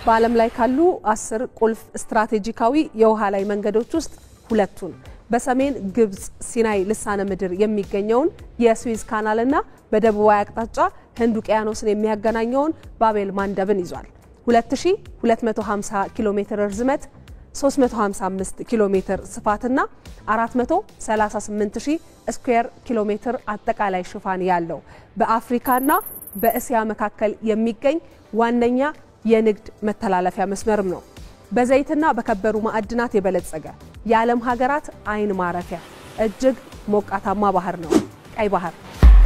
በዓለም ላይ ካሉ 10 ቁልፍ ስትራቴጂካዊ የውሃ ላይ መንገዶች ውስጥ ሁለቱን፣ በሰሜን ግብጽ ሲናይ ልሳነ ምድር የሚገኘውን የስዊዝ ካናልና በደቡባዊ አቅጣጫ ህንድ ውቅያኖስን የሚያገናኘውን ባቤል ማንደብን ይዟል። 2250 ኪሎ ሜትር ርዝመት፣ 355 ኪሎ ሜትር ስፋትና 438,000 ስኩዌር ኪሎ ሜትር አጠቃላይ ሽፋን ያለው፣ በአፍሪካና በእስያ መካከል የሚገኝ ዋነኛ የንግድ መተላለፊያ መስመርም ነው። በዘይትና በከበሩ ማዕድናት የበለጸገ፣ የዓለም ሀገራት አይን ማረፊያ፣ እጅግ ሞቃታማ ባህር ነው። ቀይ ባህር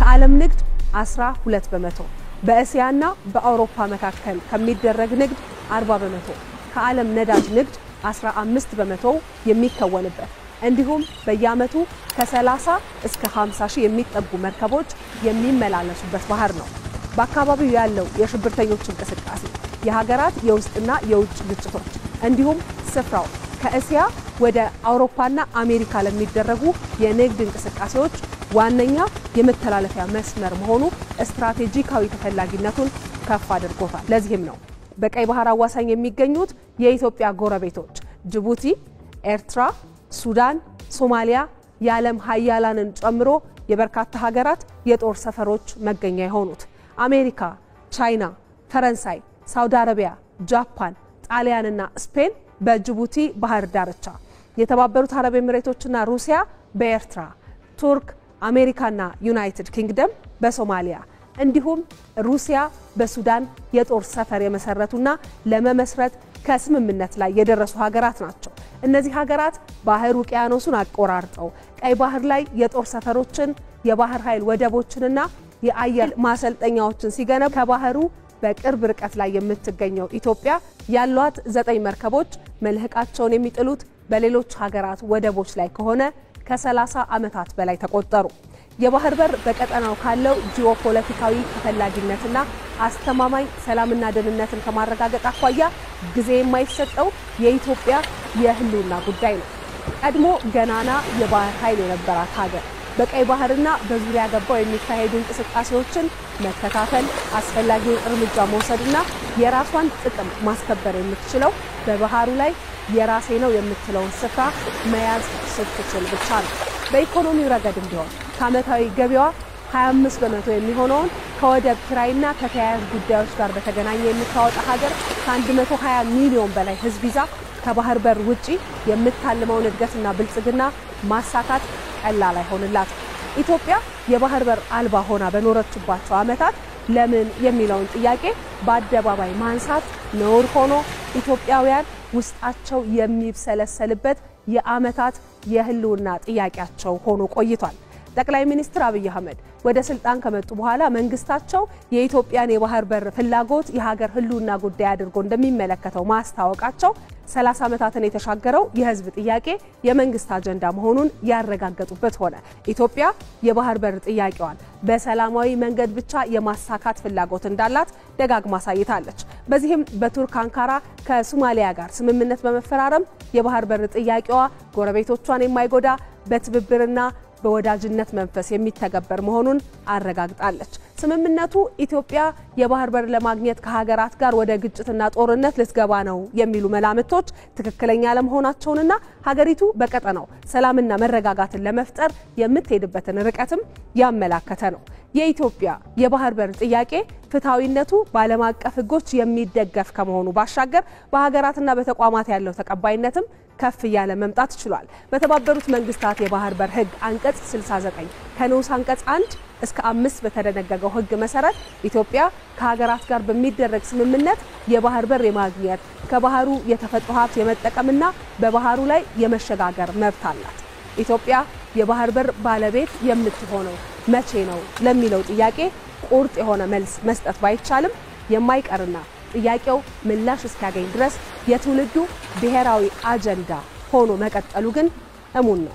ከዓለም ንግድ 12%፣ በእስያና በአውሮፓ መካከል ከሚደረግ ንግድ 40%፣ ከዓለም ነዳጅ ንግድ 15% የሚከወንበት፣ እንዲሁም በየዓመቱ ከ30 እስከ 50 ሺህ የሚጠጉ መርከቦች የሚመላለሱበት ባህር ነው። በአካባቢው ያለው የሽብርተኞች እንቅስቃሴ፣ የሀገራት የውስጥና የውጭ ግጭቶች፣ እንዲሁም ስፍራው ከእስያ ወደ አውሮፓና አሜሪካ ለሚደረጉ የንግድ እንቅስቃሴዎች ዋነኛ የመተላለፊያ መስመር መሆኑ ስትራቴጂካዊ ተፈላጊነቱን ከፍ አድርጎታል። ለዚህም ነው በቀይ ባህር አዋሳኝ የሚገኙት የኢትዮጵያ ጎረቤቶች ጅቡቲ፣ ኤርትራ፣ ሱዳን፣ ሶማሊያ የዓለም ሀያላንን ጨምሮ የበርካታ ሀገራት የጦር ሰፈሮች መገኛ የሆኑት። አሜሪካ፣ ቻይና፣ ፈረንሳይ፣ ሳውዲ አረቢያ፣ ጃፓን፣ ጣሊያንና ስፔን በጅቡቲ ባህር ዳርቻ፣ የተባበሩት አረብ ኤሚሬቶችና ሩሲያ በኤርትራ፣ ቱርክ፣ አሜሪካና ዩናይትድ ኪንግደም በሶማሊያ፣ እንዲሁም ሩሲያ በሱዳን የጦር ሰፈር የመሰረቱና ለመመስረት ከስምምነት ላይ የደረሱ ሀገራት ናቸው። እነዚህ ሀገራት ባህር ውቅያኖሱን አቆራርጠው ቀይ ባህር ላይ የጦር ሰፈሮችን፣ የባህር ኃይል ወደቦችንና የአየር ማሰልጠኛዎችን ሲገነቡ፣ ከባህሩ በቅርብ ርቀት ላይ የምትገኘው ኢትዮጵያ ያሏት 9 መርከቦች መልህቃቸውን የሚጥሉት በሌሎች ሀገራት ወደቦች ላይ ከሆነ ከ30 ዓመታት በላይ ተቆጠሩ። የባህር በር በቀጠናው ካለው ጂኦፖለቲካዊ ተፈላጊነትና አስተማማኝ ሰላምና ደህንነትን ከማረጋገጥ አኳያ ጊዜ የማይሰጠው የኢትዮጵያ የሕልውና ጉዳይ ነው። ቀድሞ ገናና የባህር ኃይል የነበራት ሀገር በቀይ ባህርና በዙሪያ ገባው የሚካሄዱ እንቅስቃሴዎችን መከታተል፣ አስፈላጊውን እርምጃ መውሰድና የራሷን ጥቅም ማስከበር የምትችለው በባህሩ ላይ የራሴ ነው የምትለውን ስፍራ መያዝ ስትችል ብቻ ነው። በኢኮኖሚው ረገድም ቢሆን ከዓመታዊ ገቢዋ 25% የሚሆነውን ከወደብ ኪራይና ከተያያዥ ጉዳዮች ጋር በተገናኘ የምታወጣ ሀገር፣ ከ120 ሚሊዮን በላይ ሕዝብ ይዛ ከባህር በር ውጪ የምታልመውን እድገትና ብልጽግና ማሳካት ቀላል አይሆንላትም። ኢትዮጵያ የባህር በር አልባ ሆና በኖረችባቸው ዓመታት ለምን የሚለውን ጥያቄ በአደባባይ ማንሳት ነውር ሆኖ ኢትዮጵያውያን ውስጣቸው የሚብሰለሰልበት የዓመታት የህልውና ጥያቄያቸው ሆኖ ቆይቷል። ጠቅላይ ሚኒስትር አብይ አህመድ ወደ ስልጣን ከመጡ በኋላ መንግስታቸው የኢትዮጵያን የባህር በር ፍላጎት የሀገር ህልውና ጉዳይ አድርጎ እንደሚመለከተው ማስታወቃቸው 30 ዓመታትን የተሻገረው የህዝብ ጥያቄ የመንግስት አጀንዳ መሆኑን ያረጋገጡበት ሆነ። ኢትዮጵያ የባህር በር ጥያቄዋን በሰላማዊ መንገድ ብቻ የማሳካት ፍላጎት እንዳላት ደጋግማ አሳይታለች። በዚህም በቱርክ አንካራ ከሶማሊያ ጋር ስምምነት በመፈራረም የባህር በር ጥያቄዋ ጎረቤቶቿን የማይጎዳ፣ በትብብርና በወዳጅነት መንፈስ የሚተገበር መሆኑን አረጋግጣለች። ስምምነቱ ኢትዮጵያ የባህር በር ለማግኘት ከሀገራት ጋር ወደ ግጭትና ጦርነት ልትገባ ነው የሚሉ መላምቶች ትክክለኛ አለመሆናቸውንና ሀገሪቱ በቀጠናው ሰላምና መረጋጋትን ለመፍጠር የምትሄድበትን ርቀትም ያመላከተ ነው። የኢትዮጵያ የባህር በር ጥያቄ ፍትሐዊነቱ በዓለም አቀፍ ሕጎች የሚደገፍ ከመሆኑ ባሻገር በሀገራትና በተቋማት ያለው ተቀባይነትም ከፍ እያለ መምጣት ችሏል። በተባበሩት መንግስታት የባህር በር ሕግ አንቀጽ 69 ከንዑስ አንቀጽ 1 እስከ 5 በተደነገገው ሕግ መሰረት ኢትዮጵያ ከሀገራት ጋር በሚደረግ ስምምነት የባህር በር የማግኘት፣ ከባህሩ የተፈጥሮ ሀብት የመጠቀምና በባህሩ ላይ የመሸጋገር መብት አላት። ኢትዮጵያ የባህር በር ባለቤት የምትሆነው መቼ ነው ለሚለው ጥያቄ ቁርጥ የሆነ መልስ መስጠት ባይቻልም፣ የማይቀርና ጥያቄው ምላሽ እስኪያገኝ ድረስ የትውልዱ ብሔራዊ አጀንዳ ሆኖ መቀጠሉ ግን እሙን ነው።